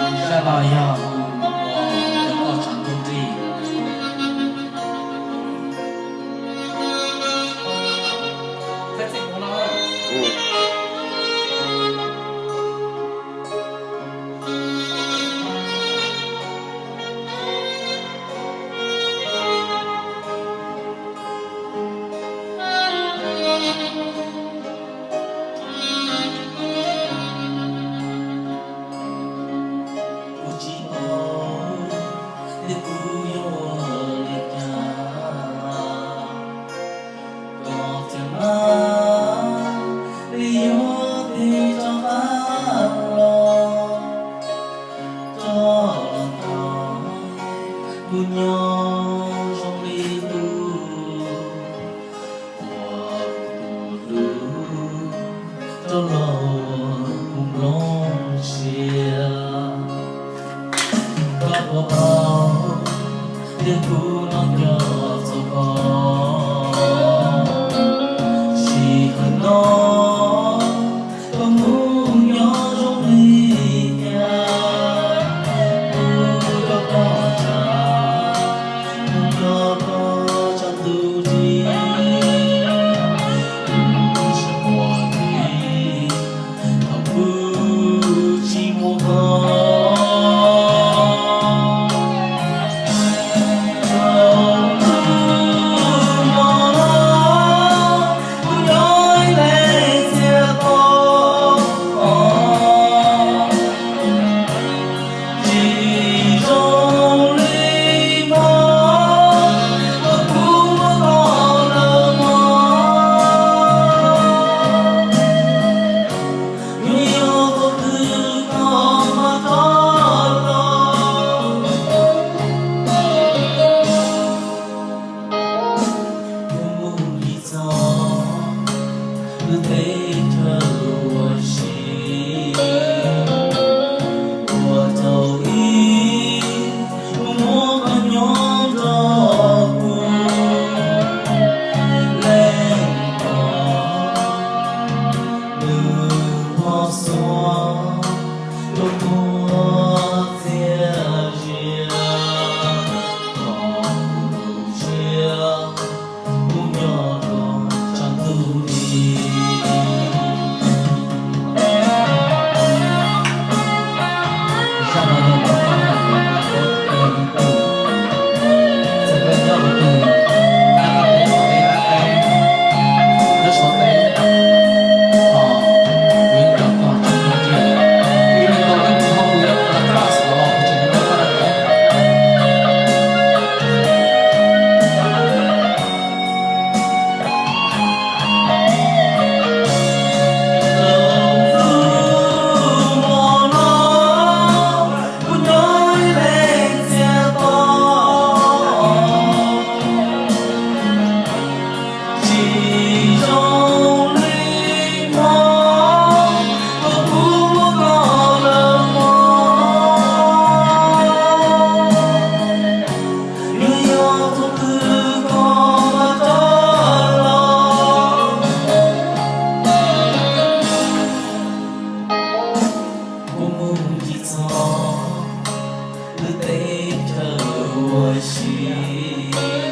Zaj no yog hu ua cov poj tshav ntuj nrig. Kuv tsis paub tias kuv yuav ua li cas, koj thiaj mas li yuav tig rov qab los, rov los nrog kuv nyob zoo li tus uas kuv tus hlub rov los ua kuv nplooj siab. Koj puas paub tias kuv no nco txog koj, sij hawm no koj mus nyob zoo li cas, kuv nco koj tsam, kuv nco koj tsam ntuj nrig, kuv sawv ua li thaum kuv tsis muaj koj. Thaum kuv mob los kuv nyob ib leeg txias to, tsis zoo li mob, thaum kuv muab koj lawm mob, yuav yog thaum twg koj mam rov los. Kuv mus li txog lub teb chaws uas siv, uas thaum ub kuv muab koj nyob nrog kuv, leej twg nws pom xuav, koj muab txiaj zias, kom kuv lub siab kuv nco koj tsam ntuj nrig. Zaj no yog tus paj hawm uas nws ua ib tug, txawm koj nyob ua tus nyob qab teb qaum teb, nyob Suav teb, ho kuv yeej nco koj tsam ntuj nrig. Ib leeg tau ib tug thauj kuv lawv qab xwb los kuv tseem nyob nyob dab tsi. Thaum kuv mob los kuv nyob ib leeg txias to, tsis zoo li mob, thaum kuv muab koj lawm mob, yuav yog thaum twg koj mam rov los. Kuv mus tsis txog lub teb chaws uas siv,